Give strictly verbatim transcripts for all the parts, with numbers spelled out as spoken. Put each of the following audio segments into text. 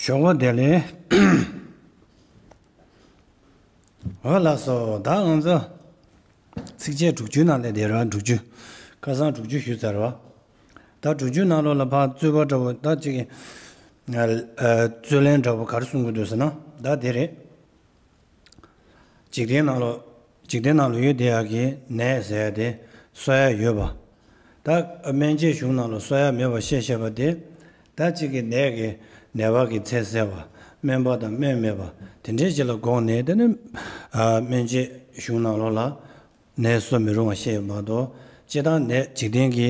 ཞོགས་པ་བདེ་ལེགས། འོ་ལགས་སོ། ད་ང་ཚོ་ཚིགས་བཅད་དྲུག་ཅུའི་ནང་ལས་དེ་རང་དྲུག་ཅུ། ཁ་སང་དྲུག་ཅུ་ཞུས་ཚར་བ། ད་དྲུག་ཅུའི་ནང་ལོགས་ལ་ཕར་རྩོད་པ་འདྲ་བོ་ད་ཅིག་གི། ཨ། རྩོད་ལན་འདྲ་བོ་ག་རེ་གསུང་གི་འདུག་ཟེར་ན། ད་དེ་རེད། འཇིག་རྟེན་ནང་ལོགས། འཇིག་རྟེན་ནང་ལོགས་ཡོད་བསྡད་ཡག་གི་ནད་ཟེར་ཡག་དེ་གསོ་ཡག་ཡོད་པ། ད་སྨན་དཔྱད་གཞུང་ནང་ལོགས་གསོ་ཡག་མེད་པ་བཤད་བཤད་པ་དེ། ད་གཅིག་གི་ནད་ཀྱི་ནད་པ་གི་ཚད་གསལ་བ། སྨན་པ་དང་སྨན་མེད་པ་དེ་འདྲའི་ཅིག་ལ་དགོངས་ནས། དེ་ནི། ཨ། སྨན་དཔྱད་གཞུང་ནང་ལོགས་ལ་ནད་གསོ་མི་རུང་བ་བཤད་ཡོད་མ་གཏོགས། སྤྱིར་བཏང་ནད་འཇིག་རྟེན་གྱི་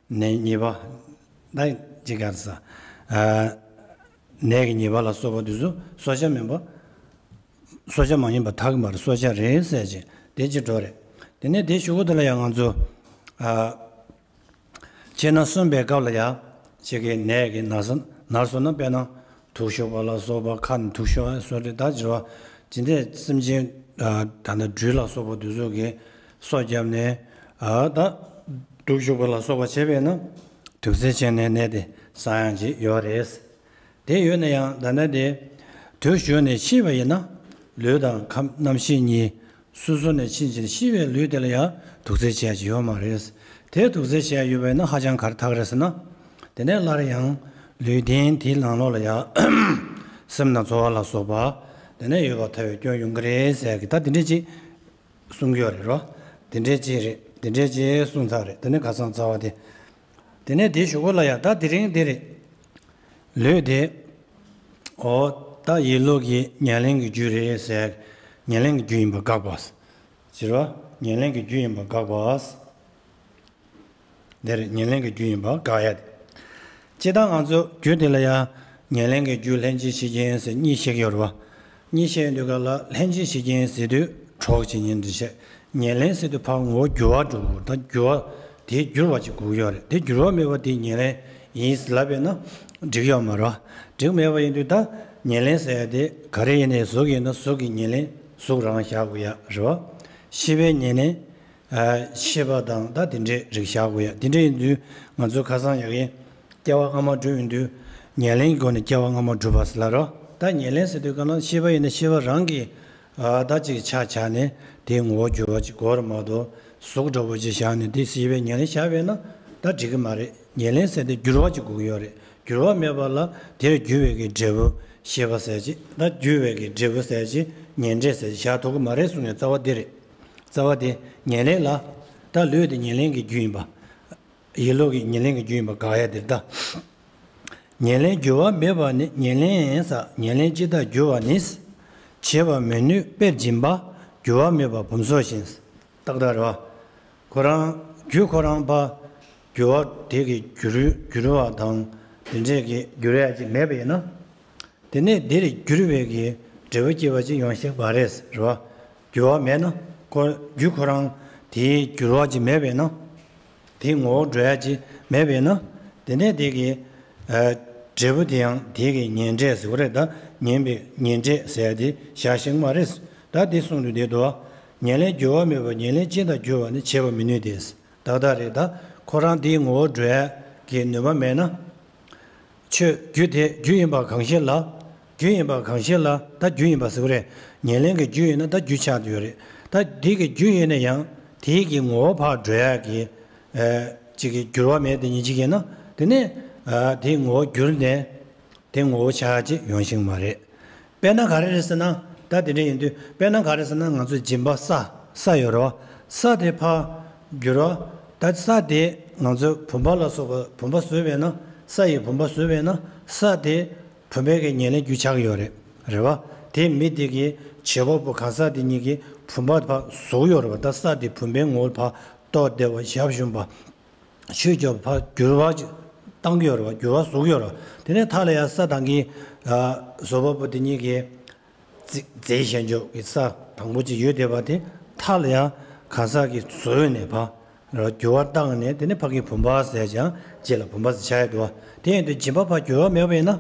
ནད་ཉེས་པ། ད་ཅིག་ག་རེ་ཟ། ཨ། ནད་ཀྱི་ཉེས་པ་ལ་སོགས་པ་དེ་ཚོ་གསོ་བྱ་མིན་པ། གསོ་བྱ་མ་ཡིན་པ་དག་གི་མ་རེད། གསོ་བྱ་རེད་ཟེར་ཅིག་དེ་ཅིག་འགྲོ་རེད། དེ་ནས་དེ་གཞུག་གུ་དེ་ལ་ཡང་ང་ཚོ། ཨ། སྤྱིར་ན་གསོན་པའི་སྐབས་ལ་ཡང་ཅིག་གི་ནད་ཀྱིས་ན་ས་ན་སོང་ན། དཔེར་ན་དུག་ཤོར་བ་ལ་སོགས་པ། ཁ་ནས་དུག་ཤོར་བ་སོགས་རེད། ད་འགྱུར་བ་ཇི་འདྲའི་སེམས་ཅན། ཨ། ད་ནི་སྦྲུལ་ལ་སོགས་པ་དེ་ཚོ་གིས་སོ་བརྒྱབ་ནས། ཨ། ད་དུག་ཤོར་བ་ལ་སོགས་པ་བྱས་པས་ན། དུག་རྫས་བྱས་ནས་ནད་དེ་སངས་ཡག་ཅིག་ཡོད་རེད། དེ་ཡོད་ན་ཡང་ད་ནི་དེ་དུས་ཞུགས་ནས་ཤི་བ་ཡིན་ན། ལུས་དང་ཁམས་རྣམ་ཤེས་གཉིས་སོ་སོ་ནས་ཕྱིན་ཅིང་། ཤི་བའི་ལུས་དེ་ལ་ཡང་དུག་རྫས་བྱས་ཅིག་ཡོད་མ་རེད། དེ་དུག་རྫས་བྱས་ཡོད་པ་ཡིན་ན་ཧ་ཅང་ག་རེ་ཐག་རེད་ཟེར་ན། དེ་ནས་སླར་ཡང་ལུས་རྟེན་དེའི་ནང་ལོགས་ལ་ཡང་སེམས་དང་ཚོར་བ་ལ་སོགས་པ་དེ་ནས་ཡོད་པར་ཐལ་བའི་སྐྱོན་ཡོང་གི་རེད་ཟེར་གི། ད་དེ་འདྲས་ཅིག་གསུང་གི་ཡོད་རེད་རོ། དེ་འདྲས་ཅིག་རེད། དེ་འདྲས་ཅིག་གསུངས་ཚར་རེད། དེ་ནས་ཁ་སང་རྩ་བ་དེ། དེ་ནས་དེའི་གཞུག་གུ་ལ་ཡང་ད་དེ་རིང་འདི་རེད། ལུས་དེ། འོ། ད་ཡིད་བློ་གི་ཉེར་ལེན་གྱི་རྒྱུ་རེད་ཟེར། ཉེར་ལེན་གྱི་རྒྱུ་ཡིན་པ་དགག་པ། ཟེར་བ། ཉེར་ལེན་གྱི་རྒྱུ་ཡིན་པ་དགག་པ། འདིར་ཉེར་ལེན་གྱི་རྒྱུ་ཡིན་པ་དགག་ཡ་དེ། སྤྱིར་བཏང་ང་ཚོ་རྒྱུ་དེ་ལ་ཡང་ཉེར་ལེན་གྱི་རྒྱུ་ལྷན་ཅིག་གཞི་རྐྱེན་ཟེར་གཉིས་བཤད་ཀྱི་ཡོད་རེད་བ། གཉིས་བཤད་དུས་སྐབས་ལ་ལྷན་ཅིག་གཞི་རྐྱེན་ཟེར་དུས་གྲོགས་བྱེད་ཉིན་འདི་བཤད། ཉེར་ལེན་ཟེར་དུས་ཕར་ངོ་བོ་འགྱུར་བ་འགྲོ་དགོས། ད་འགྱུར་བ་དེ་འགྱུར་བ་ཅིག་དགོས་ཀྱི་ཡོད་རེད། དེ་འགྱུར་བ་མེད་པ་དེ་ཉེར་ལེན་ཡིན་ལབ་པས་ན་འགྲིག་ཡོད་མ་རེད་བ། འགྲིག་མེད་པ་ཡིན་དུས་ད་ཉེར་ལེན་ཟེར་ཡ་དེ་ག་རེ་ཡིན་ནའི་གཟུགས་ཡིན་ན་གཟུགས་ཀྱི་ཉེར་ལེན་གཟུགས་རང་བཞག་དགོས་ཡ་རེད་བ། ཤེས་པའི་ཉེར་ལེན། ཨ། ཤེས་པ་དང་ད་དེ་འདྲའི་རིགས་བཞག་དགོས་ཡ། དེ་འདྲ་ཡིན་དུས་ང་ཚོ་ཁ་སང་ཡ་གི་སྐྱེ་བ་སྔ་མ་སྒྲུབ་ཡོང་དུས་ཉེར་ལེན་གྱི་སྒོ་ནས་སྐྱེ་བ་སྔ་མ་སྒྲུབ་པ་ཟེར་ལབ་རོ། ད་ཉེར་ལེན་ཟེར་དུས་ག་ལ་ཤེས་པ་ཡིན་ན་ཤེས་པ་རང་གི། ཨ། ད་ཅིག་ཆ་བཞག་ནས་དེའི་ངོ་བོ་འགྱུར་བ་ཅིག་དགོས་རེད་མ་གཏོགས། གཟུགས་འདྲ་བོ་ཅིག་བཞག་ནས་དེ་ཤེས་པའི་ཉེར་ལེན་བཞག་པས་ན་ད་འགྲིག་གི་མ་རེད། ཉེར་ལེན་ཟེར་དེ་འགྱུར་བ་ཅིག་དགོས་ཀྱི་ཡོད་རེད། འགྱུར་བ་མེད་པ་ལ་དེར་རྒྱུ་བའི་གི་འབྲས་བུ་ཤེས་པ་ཟེར་ཅིག་ད་རྒྱུ་བའི་གི་འབྲས་བུ་ཟེར་ཅིག་ཉེར་འབྲས་ཟེར་ཅིག་བཞག་ཐུབ་ཀྱི་མ་རེད་གསུངས་ནས་རྩ་བ་འདི་རེད། རྩ་བ་དེ་ཉེར་ལེན་ལ། ད་ལུས་དེ་ཉེར་ལེན་གྱི་རྒྱུ་ཡིན་པ། ཡིད་བློ་གི་ཉེར་ལེན་གྱི་རྒྱུ་ཡིན་པ་དགག་ཡ་དེ་རེད་ད། ཉེར་ལེན་འགྱུར་བ་མེད་པ་ནི། ཉེར་ལེན་ཡིན་ས། ཉེར་ལེན་ཅི་ལྟར་འགྱུར་བ་ནི། བྱེད་པར་མི་ནུས་དཔེར་སྦྱིན་པ། འགྱུར་བ་མེད་པ་བུམ་སོགས་བཞིན། ཏག་ཏག་རེད་བ། ཁོ་རང་རྒྱུ་ཁོ་རང་ཕར་འགྱུར་བ་དེ་གི་འགྱུར་འགྱུར་བ་དང་དེ་འདྲས་ཀྱི་འགྱུར་ཡ་ཅིག་མེད་པ་ཡིན་ན། དེ་ནས་འདིར་འགྱུར་བའི་གི་འབྲས་བུ་སྐྱེ་བ་ཅིག་ཡོང་ཤེས་པ་རེད་རེད་བ། འགྱུར་བ་མེད་ན། ཁོ་རྒྱུ་ཁོ་རང་དེའི་འགྱུར་བ་ཅིག་མེད་པས་ན། དེའི་ངོ་བོ་འགྲོ་ཡ་ཅིག་མེད་པས་ན། དེ་ནས་དེ་གི། ཨ། འབྲས་བུ་དེ་ཡང་དེ་གི་ཉེར་འབྲས་ཟེར་བ་རེད་ད། ཉེར་འབྲས་ཉེར་འབྲས་ཟེར་ཡ་དེ་བཞག་ཤེས་མ་རེད། ད་དེ་གསུངས་དུས་དེ་འདུག་བ། ཉེར་ལེན་འགྱུར་བ་མེད་པ། ཉེར་ལེན་ཅི་ལྟར་འགྱུར་བ་ནི། བྱེད་པར་མི་ནུས་ཏེ། ཏག་ཏག་རེད་ད། ཁོ་རང་དེའི་ངོ་བོ་འགྲོ་ཡ་གི་ནུས་པ་མེད་ན། ཆོས་རྒྱུ་དེ་རྒྱུ་ཡིན་པ་གང་ཞིག་ལ། རྒྱུ་ཡིན་པ་གང་ཞིག་ལ། ད་རྒྱུ་ཡིན་པ་ཟེར་བ་རེད། ཉེར་ལེན་གྱི་རྒྱུ་ཡིན་ན་ད་རྒྱུ་ཆགས་ཡོད་རེད། ད་དེ་གི་རྒྱུ་ཡིན་ན་ཡང་དེའི་གི་ངོ་བོ་ཕར་འགྲོ་ཡ་གི། ཨ། ཅིག་གི་འགྱུར་བ་མེད་དེ་ཉིད་ཅིག་ཡིན་ན། དེ་ནས། ཨ། དེའི་ངོ་བོ་འགྱུར་ནས་དེ་ངོ་བོ་ཆགས་ཡ་ཅིག་ཡོང་ཤེས་མ་རེད། དཔེར་ན་ག་རེ་རེད་ཟེར་ན། ད་དེ་འདྲ་ཡིན་དུས་དཔེར་ན་ག་རེ་ཟེར་ན། ང་ཚོ་སྦྱིན་པ་ས་ས་ཡོད་རེད་བ། ས་དེ་ཕར་འགྱུར་བ། ད་ས་དེ་ང་ཚོས་བུམ་པ་ལ་སོགས་པ་བུམ་པ་བཟོས་པས་ན། ས་ཡི་བུམ་པ་བཟོས་པས་ན། ས་དེ་བུམ་པའི་གི་ཉེར་ལེན་རྒྱུ་ཆགས་ཀྱི་ཡོད་རེད། རེད་བ། དེ་མི་དེ་གི་བྱེད་པ་པོ་གང་ཟག་དེ་གཉིས་ཀྱིས་བུམ་པ་ཕར་བཟོ་གི་ཡོད་རེད་བ། ད་ས་དེ་བུམ་པའི་ངོ་བོ་ཕར་རྟོགས་བསྡད་པ། ཞབས་ཞུམ་པ། ཆོས་རྒྱབ་ཕར་འགྱུར་བ་ཅིག་བཏང་གི་ཡོད་རེད་བ། འགྱུར་བ་བཟོ་གི་ཡོད་རེད་བ། དེ་ནས་མཐའ་ལ་ཡང་ས་དང་གི། ཨ། བཟོ་བ་པོ་དེ་གཉིས་ཀྱི་རྫས་རྫས་གཞན་འཇོག་གི་ས་དང་པོ་ཅིག་ཡོད་བསྡད་པ་དེ། མཐའ་ལ་ཡང་གང་ཟག་གིས་བཟོས་ནས་ཕར་འགྱུར་བ་བཏང་ནས། དེ་ནས་ཕ་གི་བུམ་པ་ཟེར་ཀྱང་རྗེས་ལ་བུམ་པ་ཟེར་བྱ་ཡི་འདུག་བ། དེ་ཡིན་དུས་སྦྱིན་པ་ཕར་འགྱུར་བ་མེད་པ་ཡིན་ན།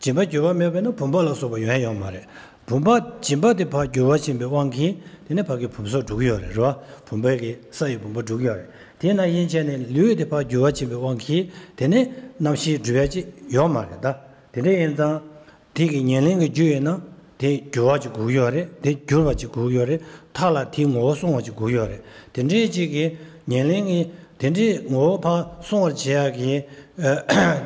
སྦྱིན་པ་འགྱུར་བ་མེད་པ་ཡིན་ན་བུམ་པ་ལ་སོགས་པ་ཡོང་ཡ་ཡོད་མ་རེད། བུམ་པ་སྦྱིན་པ་དེ་ཕར་འགྱུར་བ་ཕྱིན་པའི་དབང་གིས་དེ་ནས་ཕ་གི་བུམ་སོགས་འགྲོ་གི་ཡོད་རེད། རེད་བ། བུམ་པའི་གི་ས་ཡི་བུམ་པ་འགྲོ་གི་ཡོད་རེད། དེ་ནང་བཞིན་བྱས་ནས་ལུས་དེ་ཕར་འགྱུར་བ་ཕྱིན་པའི་དབང་གིས་དེ་ནས་རྣམ་ཤེས་འགྲུབ་ཡ་ཅིག་ཡོད་མ་རེད་ད། དེ་འདྲ་ཡིན་ཙང་། དེ་གི་ཉེར་ལེན་གྱི་རྒྱུ་ཡིན་ན་དེ་འགྱུར་བ་ཅིག་དགོས་ཀྱི་ཡོད་རེད། དེ་འགྱུར་བ་ཅིག་དགོས་ཀྱི་ཡོད་རེད། མཐར་ལ་དེའི་ངོ་བོ་སོང་བ་ཅིག་དགོས་ཀྱི་ཡོད་རེད། དེ་འདྲའི་ཅིག་གི་ཉེར་ལེན་གྱི་དེ་འདྲའི་ངོ་བོ་ཕར་སོང་བར་བྱེད་ཡག་གི་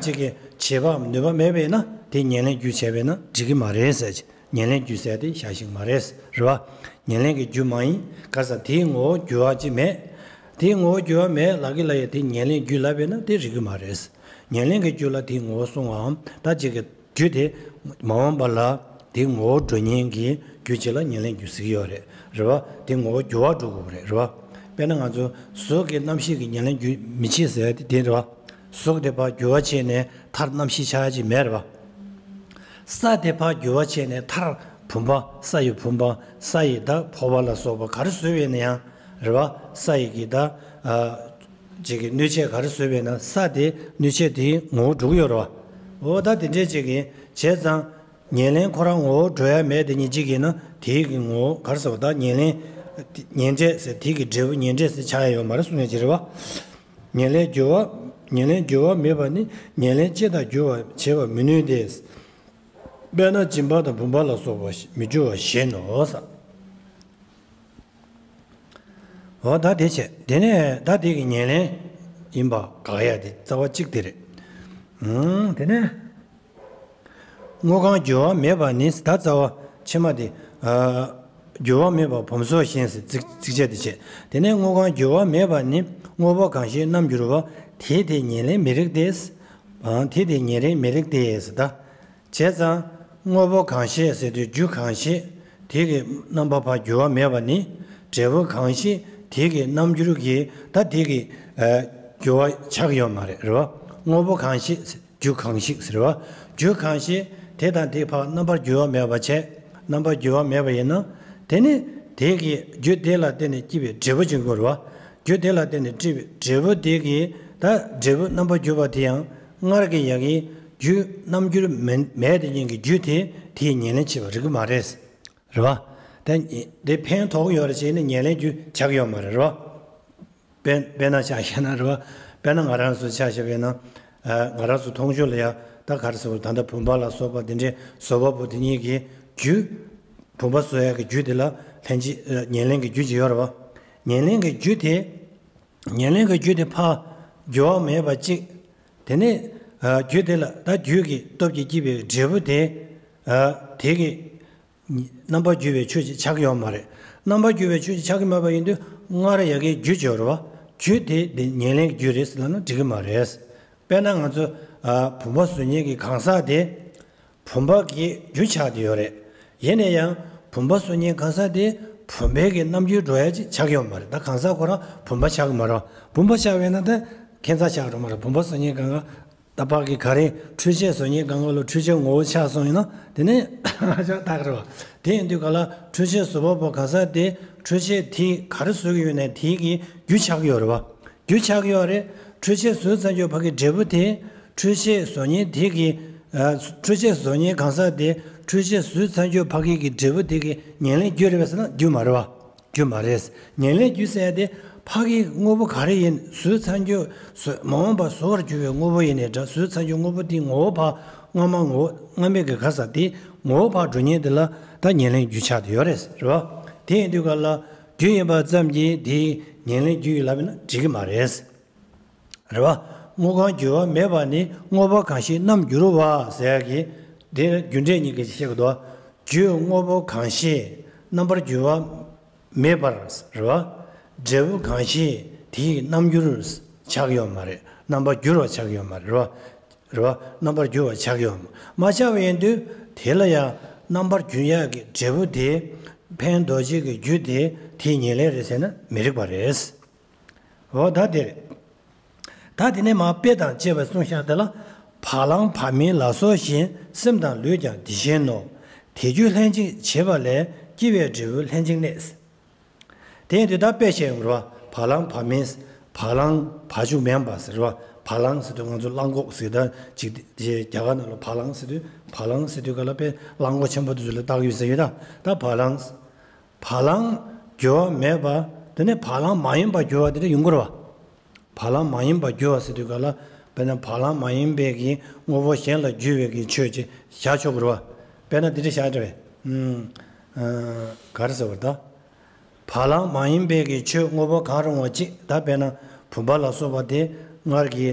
ཅིག་གི་བྱེད་པ་ནུས་པ་མེད་པས་ན་དེ་ཉེར་ལེན་རྒྱུ་བྱས་པས་ན་འགྲིག་གི་མ་རེད་ཟེར། ཉེར་ལེན་རྒྱུ་ཟེར་དེ་བཞག་ཤིག་མ་རེད། རེད་བ། ཉེར་ལེན་གྱི་རྒྱུ་མ་ཡིན། ག་ས་དེའི་ངོ་བོ་འགྱུར་བ་ཅིག་མེད། དེའི་ངོ་བོ་འགྱུར་བ་མེད་ལབ་ཀྱི་ལབ་ཡ་དེ་ཉེར་ལེན་རྒྱུ་ལབ་པས་ན་དེ་རིགས་ཀྱི་མ་རེད། ཉེར་ལེན་གྱི་རྒྱུ་ལ་དེའི་ངོ་བོ་སོང་བའམ་ད་ཅིག་གི་རྒྱུ་དེ་མ་འོངས་པ་ལ་དེའི་ངོ་བོ་འགྲོ་ཉེན་གྱི་རྒྱུ་ཅིག་ལ་ཉེར་ལེན་རྒྱུ་ཟེར་གྱི་ཡོད་རེད། རེད་བ། དེའི་ངོ་བོ་འགྱུར་བ་འགྲོ་དགོས་རེད། རེད་བ། དཔེར་ན་ང་ཚོ་གཟུགས་ཀྱི་རྣམ་ཤེས་ཀྱི་ཉེར་ལེན་རྒྱུ་མི་བྱེད་ཟེར་ཡ་དེ་དེ་རེད་བ། གཟུགས་དེ་ཕར་འགྱུར་བ་བྱས་ནས་མཐར་རྣམ་ཤེས་ཆགས་ཡ་ཅིག་མེད་རེད་བ། ས་དེ་ཕར་འགྱུར་བ་བྱས་ནས་མཐར་བུམ་པ། ས་ཡི་བུམ་པ། ས་ཡི་ད་ཕོར་པ་ལ་སོགས་པ་ག་རེ་བཟོས་པས་ན་ཡང་རེད་བ། ས་ཡི་གི་ད་ཅིག་གི་སྣོད་ཆས་ག་རེ་བཟོས་པས་ན་ས་དེ་སྣོད་ཆས་དེའི་ངོ་བོ་འགྲོ་གི་ཡོད་རེད་བ། འོ་ད་དེ་འདྲས་ཅིག་གི་བྱས་ཙང་ཉེར་ལེན་ཁོ་རང་ངོ་བོ་འགྲོ་ཡ་མེད་དེ་ཉིད་ཅིག་གི་ན་དེའི་གི་ངོ་བོ་ག་རེ་ཟེར་བ། ད་ཉེར་ལེན་ཉེར་འབྲས་ཟེར་དེའི་གི་འབྲས་བུ་ཉེར་འབྲས་ཟེར་ཆགས་ཡ་ཡོད་མ་རེད་གསུང་ཡ་ཅིག་རེད་བ། ཉེར་ལེན་འགྱུར་བ། ཉེར་ལེན་འགྱུར་བ་མེད་པ་ནི་ཉེར་ལེན་ཅི་དང་འགྱུར་བ་བྱེད་པར་མི་ནུས་ཏེ། དཔེར་ན་སྦྱིན་པ་དང་བུམ་པ་ལ་སོགས་པ་མི་འགྱུར་བ་བཞིན་ནོ། འོ་ད་དེ་བྱས་དེ་ནས་ད་དེ་གི་ཉེར་ལེན་ཡིན་པ་དགག་ཡ་དེ་རྩ་བ་གཅིག་དེ་རེད། ཨང་། དེ་ནས། དངོས་གང་འགྱུར་བ་མེད་པ་ནི། ད་རྩ་བ་ཕྱི་མ་དེ། ཨ། འགྱུར་བ་མེད་པ་བུམ་སོགས་བཞིན་ཟེར་ཚིག་ཚིགས་བཅད་དེ་བྱས། དེ་ནས་དངོས་གང་འགྱུར་བ་མེད་པ་ནི། དངོས་པོ་གང་ཞིག་རྣམ་འགྱུར་བ། དེ་དེ་ཉེར་ལེན་མི་རིགས་ཏེ། ཨ། དེ་དེ་ཉེར་ལེན་མི་རིགས་ཏེ་ཟེར་ད། བྱས་ཙང་དངོས་པོ་གང་ཞིག་ཟེར་དུས་རྒྱུ་གང་ཞིག་དེ་གི་རྣམ་པ་ཕར་འགྱུར་བ་མེད་པ་ནི། འབྲས་བུ་གང་ཞིག་དེ་གི་རྣམ་འགྱུར་གྱི་ད་དེ་གི། ཨ། འགྱུར་བ་ཆགས་ཡོད་མ་རེད། རེད་བ། དངོས་པོ་གང་ཞིག་རྒྱུ་གང་ཞིག་ཟེར་བ། རྒྱུ་གང་ཞིག་དེ་དང་དེ་ཕར་རྣམ་པར་འགྱུར་བ་མེད་པ་བྱས། རྣམ་པར་འགྱུར་བ་མེད་པ་ཡིན་ན། དེ་ནི་དེ་གི་རྒྱུ་དེ་ལ་བརྟེན་ནས་སྐྱེས་པའི་འབྲས་བུ་ཅིག་དགོས་རེད་བ། རྒྱུ་དེ་ལ་བརྟེན་ནས་སྐྱེས་པའི་འབྲས་བུ་དེ་གི་ད་འབྲས་བུ་རྣམ་པར་འགྱུར་བ་དེ་ཡང་སྔར་གྱི་ཡ་གི་རྒྱུ་རྣམ་འགྱུར་མེད་མེད་དེ་ཉིད་ཀྱི་རྒྱུ་དེ་དེའི་ཉེར་ལེན་བྱེད་པ་རིགས་མ་རེད། རེད་བ། དེ་དེ་ཕན་ཐོགས་ཡོད་རེད་བྱས་ནས་ཉེར་ལེན་རྒྱུ་ཆགས་ཡོད་མ་རེད། རེད་བ། དཔེ་དཔེར་ན་ཆ་བཞག་ན་རེད་བ། དཔེར་ན་ང་རང་ཚོ་ཆ་བཞག་པས་ན། ཨ། ང་རང་ཚོ་མཐོང་ཆོས་ལ་ཡ་ད་ག་རེ་ཟེར་བ། ད་ལྟ་བུམ་པ་ལ་སོགས་པ་འདི་འདྲའི་བཟོ་བ་པོ་དེ་གཉིས་ཀྱི་རྒྱུ། བུམ་པ་བཟོ་ཡ་གི་རྒྱུ་དེ་ལ་ལྷན་ཅིག་ཨ། ཉེར་ལེན་གྱི་རྒྱུ་ཅིག་ཡོད་རེད་བ། ཉེར་ལེན་གྱི་རྒྱུ་དེ། ཉེར་ལེན་གྱི་རྒྱུ་དེ་ཕར་འགྱུར་བ་མེད་པ་གཅིག་དེ་ནས། ཨ། རྒྱུ་དེ་ལ་ད་རྒྱུ་གི་སྟོབས་ཀྱིས་སྐྱེས་པའི་འབྲས་བུ་དེ། ཨ། དེ་གི་རྣམ་པར་འགྱུར་བའི་ཆོས་ཅིག་ཆགས་ཀྱི་ཡོད་མ་རེད། རྣམ་པར་འགྱུར་བའི་ཆོས་ཅིག་ཆགས་ཀྱི་མེད་པ་ཡིན་དུས་སྔར་ཡ་གིའི་རྒྱུ་ཅིག་ཡོད་རེད་བ། རྒྱུ་དེ་དེ་ཉེར་ལེན་གྱི་རྒྱུ་རེད་ཟེར་ལབ་ན་འགྲིག་གི་མ་རེད། དཔེར་ན་ང་ཚོ། ཨ། བུམ་པ་བཟོ་མཁན་གྱི་གང་ཟག་དེ། བུམ་པ་གི་རྒྱུ་ཆགས་བསྡད་ཡོད་རེད། ཡིན་ན་ཡང་བུམ་པ་བཟོ་མཁན་གང་ཟག་དེ་བུམ་པའི་གི་རྣམ་འགྱུར་འགྲོ་ཡ་ཅིག་ཆགས་ཀྱི་ཡོད་མ་རེད། ད་གང་ཟག་ཁོ་རང་བུམ་པ་ཆགས་ཀྱི་མ་རེད། བུམ་པ་ཆགས་པས་ན་ད་ཁྱད་མཚར་ཆགས་འགྲོ་མ་རེད། བུམ་པ་བཟོ་མཁན་གང་ག་ད་ཕ་གི་ག་རེ་འཕྲུལ་ཆས་བཟོ་མཁན་གང་ག་ལ་འཕྲུལ་ཆས་ངོ་བོ་ཆགས་སོང་ཡིན་ན་དེ་ནས་ཆགས་ཐག་རེད་བ། དེ་ཡིན་དུས་ག་ལ་འཕྲུལ་ཆས་བཟོ་བ་པོ་གང་ཟག་དེ་འཕྲུལ་ཆས་དེ་ག་རེ་བཟོ་གི་ཡོད་ན་དེ་གི་རྒྱུ་ཆགས་ཀྱི་ཡོད་རེད་བ། རྒྱུ་ཆགས་ཀྱི་ཡོད་རེད། འཕྲུལ་ཆས་བཟོས་ཚར་རྒྱུ་ཕ་གི་འབྲས་བུ་དེ་འཕྲུལ་ཆས་བཟོ་མཁན་དེ་གི། ཨ། འཕྲུལ་ཆས་བཟོ་མཁན་གང་ཟག་དེ་འཕྲུལ་ཆས་བཟོས་ཚར་རྒྱུ་ཕ་གི་གི་འབྲས་བུ་དེ་གི་ཉེར་ལེན་རྒྱུ་རེད་པས་ཟེར་ན་རྒྱུ་མ་རེད་བ། རྒྱུ་མ་རེད། ཉེར་ལེན་རྒྱུ་ཟེར་ཡ་དེ་ཕ་གི་དངོས་པོ་ག་རེ་ཡིན་བཟོས་ཚར་རྒྱུ་བཟོ་མ་འོངས་པ་བཟོ་བར་འགྱུར་བའི་དངོས་པོ་ཡིན་ནའི་འདྲ། བཟོས་ཚར་རྒྱུ་དངོས་པོ་དེ་ངོ་བོ་ཕ་སྔ་མ་ངོ་བོ་སྔ་མའི་གི་ག་ས་དེ་ངོ་བོ་ཕ་འགྲོ་མཁན་དེ་ལ་ད་ཉེར་ལེན་རྒྱུ་ཆགས་བསྡད་ཡོད་རེད། རེད་བ། དེ་ཡིན་དུས་ག་ལ། རྒྱུ་ཡིན་པ་ཙམ་གྱིས་དེའི་ཉེར་ལེན་རྒྱུ་ཡིན་ལབ་ན་འགྲིག་གི་མ་རེད། རེད་བ། དངོས་གང་འགྱུར་བ་མེད་པ་ནི་དངོས་པོ་གང་ཞིག་རྣམ་འགྱུར་བ་ཟེར་ཡ་གི་དེ་རྒྱུ་འབྲས་གཉིས་ཀྱི་བཤད་ཀྱི་འདུག་རྒྱུ་དངོས་པོ་གང་ཞིག་རྣམ་པར་འགྱུར་བ་མེད་པར། རེད་བ། འབྲས་བུ་གང་ཞིག་དེའི་རྣམ་འགྱུར་ཆགས་ཡོད་མ་རེད། རྣམ་པར་འགྱུར་བ་ཆགས་ཡོད་མ་རེད། རེད་བ། རེད་བ། རྣམ་པར་འགྱུར་བ་ཆགས་ཡོད་མ་ཆགས་པ་ཡིན་དུས་དེ་ལ་ཡང་རྣམ་པར་འགྱུར་ཡག་གི་འབྲས་བུ་དེ། ཕན་འདོགས་བྱེད་ཀྱི་རྒྱུ་དེ་དེའི་ཉེར་ལེན་རེད་ཟེར་ན་མི་རིགས་པ་རེད། འོ་ད་དེ་རེད། ད་དེ་ནས་མར་དཔེ་དང་བཅས་པ་གསུངས་བཞག་དེ་ལ། བ་ལང་བ་མིན་ལ་སོགས་བཞིན། སེམས་དང་ལུས་ཀྱང་དེ་བཞིན་ནོ། དེ་རྒྱུ་ལྷན་ཅིག་བྱེད་པ་ལས། སྐྱེ་བའི་འབྲས་བུ་ལྷན་ཅིག་གནས། དེ་ཡིན་དུས་ད་དཔེ་བཤད་ཡོང་རེད་བ། བ་ལང་བ་མིན། བ་ལང་བ་ཕྱུགས་མིན་པ་ཟེར་བ། བ་ལང་ཟེར་དུས་ང་ཚོ་གླང་གོག་ཟེར། ད་ཅིག་དེ་རྒྱ་གར་ནང་ལ་བ་ལང་ཟེར་དུས་བ་ལང་ཟེར་དུས་ག་ལ་དཔེ་གླང་གོག་ཆེན་པོ་དེ་ཚོ་ལ་བཏགས་ཡོད་ཟེར་ཡོད་ད། ད་བ་ལང་། བ་ལང་འགྱུར་བ་མེད་པ། དེ་ནས་བ་ལང་མ་ཡིན་པ་འགྱུར་བ་དེ་འདྲ་ཡོང་གི་རེད་བ། བ་ལང་མ་ཡིན་པ་འགྱུར་བ་ཟེར་དུས་ག་ལ། དཔེར་ན་བ་ལང་མ་ཡིན་པའི་གི་དངོས་པོ་གཞན་ལ་འགྱུར་བའི་གི་ཆོས་ཅིག་བཞག་ཆོག་གི་རེད་ དཔེར་ན་འདི་འདྲ་བཞག་འདྲ་བས། ཨུམ། ཨ། ག་རེ་ཟེར་བ་ད། བ་ལང་མ་ཡིན་པའི་གི་ཆོས་དངོས་པོ་གང་རུང་བ་གཅིག་ད་དཔེར་ན་བུམ་པ་ལ་སོགས་པ་དེ་སྔར་གྱི་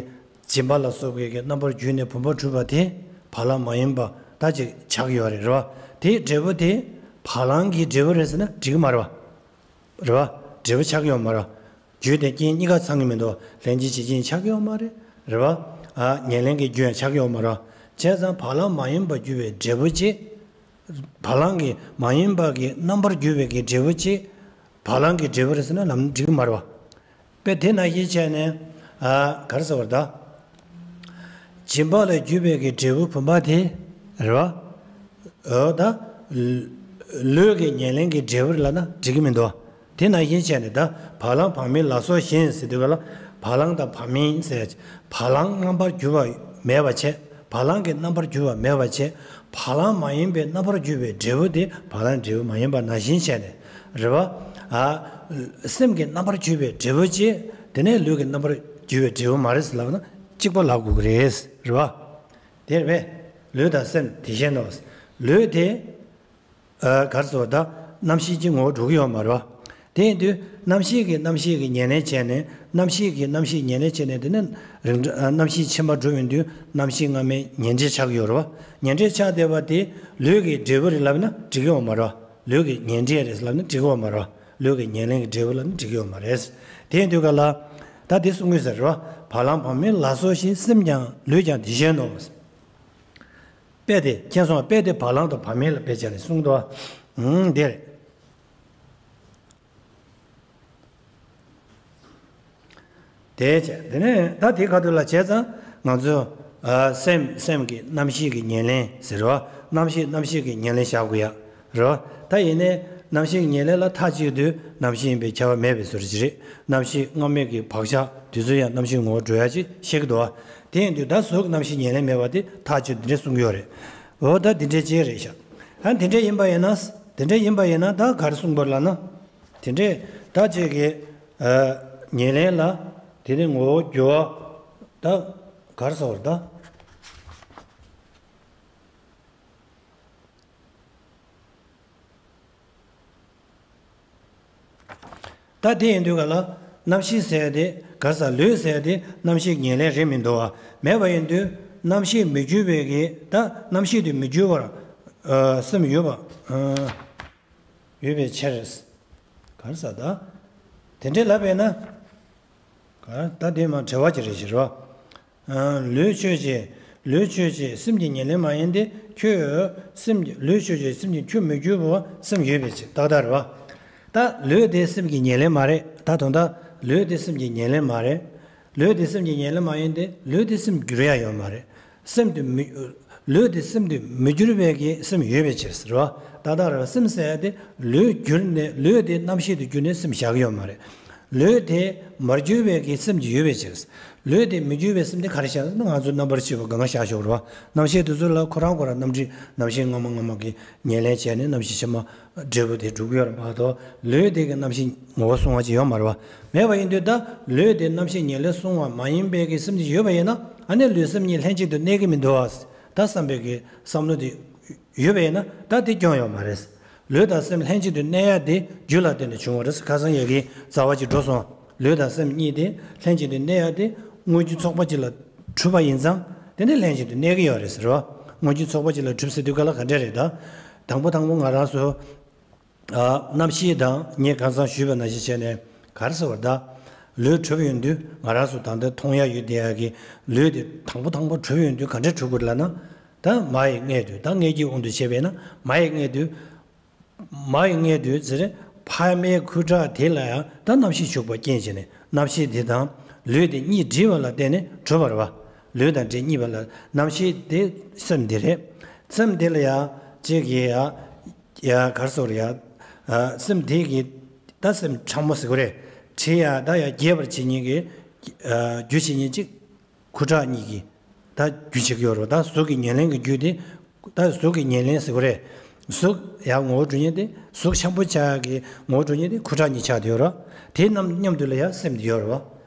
སྦྱིན་པ་ལ་སོགས་པའི་གི་རྣམ་པར་གྱུར་ནས་བུམ་པ་གྲུབ་པ་དེ་བ་ལང་མ་ཡིན་པ་ད་ཅིག་ཆགས་ཀྱི་ཡོད་རེད། རེད་བ། དེའི་འབྲས་བུ་དེ་བ་ལང་གི་འབྲས་བུ་རེད་ཟེར་ན་འགྲིག་གི་མ་རེད་བ། རེད་བ། འབྲས་བུ་ཆགས་ཀྱི་ཡོད་མ་རེད། རྒྱུ་དེ་རྐྱེན་གཉིས་ཀ་ཚང་གི་མི་འདུག་ལྷན་ཅིག་བྱེད་རྐྱེན་ཆགས་ཀྱི་ཡོད་མ་རེད། རེད་བ། ཨ། ཉེར་ལེན་གྱི་རྒྱུ་ཡང་ཆགས་ཀྱི་ཡོད་མ་རེད། བྱས་ཙང་བ་ལང་མ་ཡིན་པར་གྱུར་པའི་འབྲས་བུ་གཅིག་བ་ལང་གི་མ་ཡིན་པ་གི་རྣམ་པར་གྱུར་པའི་གི་འབྲས་བུ་གཅིག་བ་ལང་གི་འབྲས་བུ་རེད་ཟེར་ན་ལམ་འགྲིག་གི་མ་རེད་བ། དཔེ་དེ་ནང་བཞིན་བྱས་ནས། ཨ། ག་རེ་ཟེར་བ་ད། སྦྱིན་པ་ལས་གྱུར་པའི་གི་འབྲས་བུ་བུམ་པ་དེ། རེད་བ། འོ་ད། ལུས་ཀྱི་ཉེར་ལེན་གྱི་འབྲས་བུ་ལབ་ན་འགྲིག་གི་མི་འདུག་དེ་ནང་བཞིན་བྱས་ནས་ད་བ་ལང་བ་མིན་ལ་སོགས་གཞན་ཟེར་དུས་ག་ལ། བ་ལང་དང་བ་མིན་ཟེར་ཡ་ཅིག་བ་ལང་རྣམ་པར་གྱུར་པ་མེད་པ་བྱས། བ་ལང་གི་རྣམ་པར་གྱུར་པ་མེད་པ་བྱས། བ་ལང་མ་ཡིན་པའི་རྣམ་པར་གྱུར་པའི་འབྲས་བུ་དེ་བ་ལང་འབྲས་བུ་མ་ཡིན་པ་ནང་བཞིན་བྱས་ནས། རེད་བ། ཨ། སེམས་ཀྱི་རྣམ་པར་གྱུར་པའི་འབྲས་བུ་གཅིག་དེ་ནས་ལུས་ཀྱི་རྣམ་པར་གྱུར་པའི་འབྲས་བུ་མ་རེད་ཟེར་ལབ་ན་གཅིག་པ་ལབ་དགོས་ཀྱི་རེད། རེད་བ། དེ་རེད་པས། ལུས་དང་སེམས་དེ་བཞིན་ནོ། ལུས་དེ། ཨ། ག་རེ་ཟེར་བ་ད། རྣམ་ཤེས་ཀྱི་ངོ་བོར་འགྲོ་གི་ཡོད་མ་རེད་བ། དེ་ཡིན་དུས་རྣམ་ཤེས་ཀྱི་རྣམ་ཤེས་ཀྱི་ཉེར་ལེན་བྱས་ནས། རྣམ་ཤེས་ཀྱི་རྣམ་ཤེས་ཉེར་ལེན་བྱས་ནས། དེ་ནས་རིགས་འདྲ། ཨ། རྣམ་ཤེས་ཕྱི་མ་གྲུབ་ཡོང་དུས་རྣམ་ཤེས་སྔ་མའི་ཉེར་འབྲས་ཆགས་ཀྱི་ཡོད་རེད་བ། ཉེར་འབྲས་ཆགས་བསྡད་པ་དེ་ལུས་ཀྱི་འབྲས་བུ་རེད་ལབ་ན་འགྲིག་གི་ཡོད་མ་རེད་བ། ལུས་ཀྱི་ཉེར་འབྲས་རེད་ལབ་ན་འགྲིག་གི་ཡོད་མ་རེད་བ། ལུས་ཀྱི་ཉེར་ལེན་གྱི་འབྲས་བུ་ལབ་ན་འགྲིག་གི་ཡོད་མ་རེད། དེ་ཡིན་དུས་ག་ལ། ད་དེ་གསུང་གི་ཟེར་རེད་བ། བ་ལང་བ་མིན་ལ་སོགས་གཞན། སེམས་ཀྱང་ལུས་ཀྱང་དེ་བཞིན་ནོ། དཔེ་དེ་མཁྱེན་སོང་བ། དཔེ་དེ་བ་ལང་དང་བ་མིན་ལ་དཔེ་བྱས་ནས་གསུངས་འདུག་བ། ཨང་། དེ་རེད། དེ་བྱས། དེ་ནས་ད་དེ་ག་དུས་ལ་བྱས་ཙང་ང་ཚོ། ཨ། སེམས། སེམས་ཀྱི་རྣམ་ཤེས་ཀྱི་ཉེར་ལེན་ཟེར་བ། རྣམ་ཤེས། རྣམ་ཤེས་ཀྱི་ཉེར་ལེན་བཞག་དགོས་ཡ། རེད་བ། ད་ཡིན་ནའི་རྣམ་ཤེས་ཀྱི་ཉེར་ལེན་ལ་མཐའ་གཅིག་ཏུ་རྣམ་ཤེས་ཡིན་པའི་ཁྱབ་པ་མེད་པའི་བཟོ་འདྲ་ཅིག་རེད། རྣམ་ཤེས་སྔ་མའི་གི་བག་ཆགས་དེ་ཚོ་ཡང་རྣམ་ཤེས་ངོ་བོར་འགྲོ་ཡ་ཅིག་བཤད་ཀྱི་འདུག་བ། དེ་ཡིན་དུས་ད་གཟུགས་རྣམ་ཤེས་ཉེར་ལེན་མེད་པ་དེ་མཐའ་གཅིག་ཏུ་འདི་འདྲས་གསུང་གི་ཡོད་རེད། འོ་ད་འདི་འདྲས་ཅིག་རེད་ཤག་ཨ། འདི་འདྲས་ཡིན་པ་ཡིན་ན། འདི་འདྲས་ཡིན་པ་ཡིན་ན་ད་ག་རེ་གསུངས་པ་ལབ་ན། དེ་འདྲས་ད་ཅིག་གི། ཨ། ཉེར་ལེན་ལ་དེ་ནི་ངོ་བོ་འགྱུར་བ་ད་ག་རེ་ཟེར་བ་ད། ད་དེ་ཡིན་དུས་ག་ལ། རྣམ་ཤེས་ཟེར་ཡ་དེ། ག་ས། ལུས་ཟེར་ཡ་དེ་རྣམ་ཤེས་ཉེར་ལེན་རེད་མི་འདུག་བ། མེད་པ་ཡིན་དུས་རྣམ་ཤེས་མི་འགྱུར་བའི་གི། ད་རྣམ་ཤེས་དེ་མི་འགྱུར་བར། ཨ། སེམས་ཡོད་པ། ཨ། ཡོད་པའི་ཕྱིར། ག་རེ་ཟེར་ད། དེ་འདྲས་ལབ་པས་ན། ག་ད་དེ་མ་བྲལ་བ་ཅིག་རེད་ཤག་རོ། ཨ། ལུས་ཆོས་ཅན། ལུས་ཆོས་ཅན། སེམས་ཀྱི་ཉེར་ལེན་མ་ཡིན་ཏེ། ཁྱོད་སེམས་ཀྱི། ལུས་ཆོས་ཅན། སེམས་ཀྱི་ཁྱོད་མི་འགྱུར་བ། སེམས་ཡོད་པའི་ཕྱིར། ཏག་ཏག་རེད་བ། ད་ལུས་དེ་སེམས་ཀྱི་ཉེར་ལེན་མ་རེད། ད་དོན་དག་ལུས་དེ་སེམས་ཀྱི་ཉེར་ལེན་མ་རེད། ལུས་དེ་སེམས་ཀྱི་ཉེར་ལེན་མ་ཡིན་ཏེ། ལུས་དེ་སེམས་འགྱུར་ཡ་ཡོད་མ་རེད། སེམས་དེ་མི། ལུས་དེ་སེམས་དེ་མི་འགྱུར་བའི་གི་སེམས་ཡོད་པའི་ཕྱིར་ཟེར་བ། ཏག་ཏག་རེད་བ། སེམས་ཟེར་ཡ་དེ་ལུས་གྱུར་ནས། ལུས་དེ་རྣམ་ཤེས་དུ་གྱུར་ནས་སེམས་བཞག་གི་ཡོད་མ་རེད། ལུས་དེ་མར་གྱུར་བའི་གི་སེམས་ཀྱི་ཡོད་པའི་ཕྱིར། ལུས་དེ་མི་འགྱུར་བའི་སེམས་དེ་ག་རེ་བཞག་ན། ང་ཚོ་རྣམ་པར་ཤེས་པ་སྒང་ག་བཞག་ཆོག་རེད་བ། རྣམ་ཤེས་དེ་ཚོ་ལ་ཁོ་རང་ཁོ་རང་རྣམ་འདྲེན། རྣམ་ཤེས་སྔ་མ་སྔ་མ་གི་ཉེར་ལེན་བྱས་ནས་རྣམ་ཤེས་ཕྱི་མ། འབྲས་བུ་དེ་གྲུབ་ཀྱི་ཡོད་རེད་མ་གཏོགས། ལུས་དེ་གི་རྣམ་ཤེས་ངོ་བོ་སྲུང་བ་ཅིག་ཡོད་མ་རེད་བ། མེད་པ་ཡིན་དུས་ད་ལུས་དེ་རྣམ་ཤེས་ཉེར་ལེན་སྲུང་བ་མ་ཡིན་པའི་གི་སེམས་ཅིག་ཡོད་པ་ཡིན་ན། ཨ་ནི་ལུས་སེམས་གཉིས་ལྷན་ཅིག་ཏུ་གནས་ཀྱི་མི་འདུག་བ། ད་བསམ་པའི་གི་བསམ་བློ་དེ་ཡོད་པ་ཡིན་ན། ད་དེ་སྐྱོན་ཡོད་མ་རེད། ལུས་དང་སེམས་ལྷན་ཅིག་ཏུ་གནས་ཡ་དེ་རྒྱུ་ལ་བརྟེན་ནས་བྱུང་བ་རེད། ཁ་སང་ཡ་གི་རྩ་བ་ཅིག་འགྲོ་སོང་། ལུས་དང་སེམས་གཉིས་དེ་ལྷན་ཅིག་ཏུ་གནས་ཡ་དེ་དངོས་རྒྱུ་ཚོགས་པ་གཅིག་ལ་གྲུབ་པ་ཡིན་ཙང་། དེ་ནི་ལྷན་ཅིག་ཏུ་གནས་ཀྱི་ཡོད་རེད་ཟེར་བ། དངོས་རྒྱུ་ཚོགས་པ་གཅིག་ལ་གྲུབ་ཟེར་དུས་ག་ལ་ག་འདྲ་རེད་ད། དང་པོ་དང་པོ་ང་རང་ཚོ། ཨ། རྣམ་ཤེས་དང་། ངས་ཁ་སང་ཞུས་པ་ནང་བཞིན་བྱས་ནས། ག་རེ་ཟེར་བ་ད། ལུས་གྲུབ་ཡོང་དུས་ང་རང་ཚོ་ད་ལྟ་མཐོང་ཡ་ཡོད་བསྡད་ཡ་གི་ལུས་དེ་དང་པོ་དང་པོ་གྲུབ་ཡོང་དུས་ག་འདྲ་གྲུབ་དགོས་ལབ་ན། ད་མ་ཡི་མངལ་དུ། ད་མངལ་སྐྱེས་དབང་དུ་བྱས་པས་ན། མ་ཡི་མངལ་དུ། མ་ཡི་མངལ་དུ་ཟེར། ཕ་མའི་ཁུ་ཁྲག་དེ་ལ་ཡང་ད་རྣམ་ཤེས་ཞུགས་པ་རྐྱེན་བྱས་ནས། རྣམ་ཤེས་དེ་དང་ལུས་དེ་གཉིས་འདྲེས་པ་ལ་བརྟེན་ནས་གྲུབ་པ་རེད་བ། ལུས་དང་འདྲེས་གཉིས་པ་ལ། རྣམ་ཤེས་དེ་སེམས་དེ་རེད། སེམས་དེ་ལ་ཡང་གཅིག་གིས་ཡ། ཡ། ག་རེ་ཟེར་ཡ། ཨ། སེམས་དེ་གི་ད་སེམས་ཕྲ་མོ་ཟེར་དགོས་རེད། དེ་ཡ་ད་ཡ་རྒྱས་པར་བྱེད་མཁན་གྱི། ཨ། རྒྱུ་བྱེད་མཁན་གཅིག་ཁུ་ཁྲག་གཉིས་ཀྱི་ད་རྒྱུ་བྱེད་ཀྱི་ཡོད་རེད། ད་གཟུགས་ཀྱི་ཉེར་ལེན་གྱི་རྒྱུ་དེ། ད་གཟུགས་ཀྱི་ཉེར་ལེན་ཟེར་དགོས་རེད། གཟུགས་ཡ་ངོ་བོ་གྲུབ་མཁན་དེ། གཟུགས་འཆར་པོ་ཆགས་ཀྱི་ངོ་བོ་གྲུབ་མཁན་དེ་ཁུ་ཁྲག་གཉིས་ཆགས་དེ་ཡོད་རེད། དེ་རྣམས་མཉམ་དུ་ལ་ཡ་སེམས་དེ་ཡོད་རེད་བ།